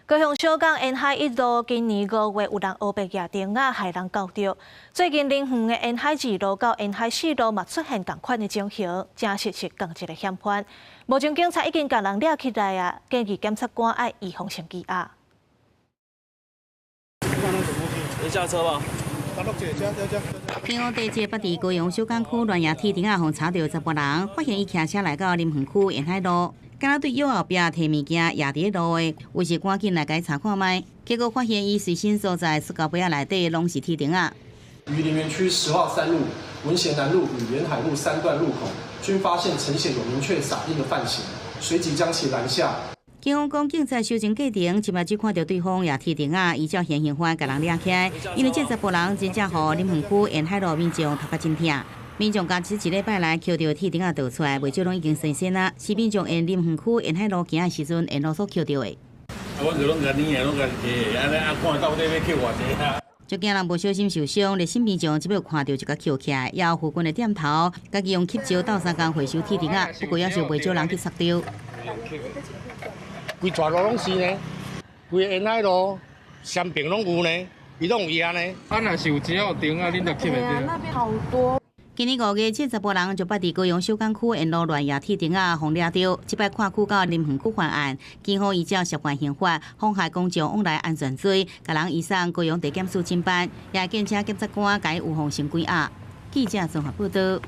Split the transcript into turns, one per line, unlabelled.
高雄小港沿海一路今年5月有人烏白蜈釘仔，害人勾著。最近林園的沿海二路到沿海四路嘛出現仝款的情形，證實是仝一个嫌犯。目前警察已經共人掠起來啊，建議檢察官愛預防性羈押。
你下車吧。
警方佇這北佇高雄小港區亂蜈鐵釘仔，予查著查埔人，發現伊騎車來到林園區沿海路，敢若對腰後壁提物件掖佇咧路的，於是趕緊來共伊查看覓，結果發現伊隨身所在塑膠袋仔內底攏是鐵釘仔。
於林園區10號3路、文賢南路與沿海路三段路口，均發現陳顯有明確撒釘的犯行，隨即將其攔下。
警方講，警察搜證過程，這擺只看著對方掖鐵釘仔，依照現行犯共人掠起來。因為這查埔人真正予林園區沿海路民眾頭殼真疼。民眾共這一禮拜來抾著鐵釘仔倒出來，袂少攏已經新鮮啊，是民眾沿林園區沿海路行的時陣，沿路所抾著的。
啊，阮就攏共捏的，攏共摕，按呢啊，看到底欲抾偌濟啊？
就驚人無小心受傷，熱心民眾這擺有看著就共抾起來，也有附近的店頭，家己用吸招鬥相共回收鐵釘仔，不過也是有袂少人去插著。
規條路攏是呢，規個沿海路三爿攏有呢，伊攏有壓呢。
啊，若是有只有釘仔，恁就吸袂著。
那邊好多。
今年5月，這查埔人就捌佇高雄小港區沿路亂蜈鐵釘仔，予掠著。這擺跨區到林園區犯案，警方依照涉犯刑法，妨害公眾往來安全罪，共人移送高雄地檢署偵辦，也建請檢察官共伊預防性羈押。記者綜合報導。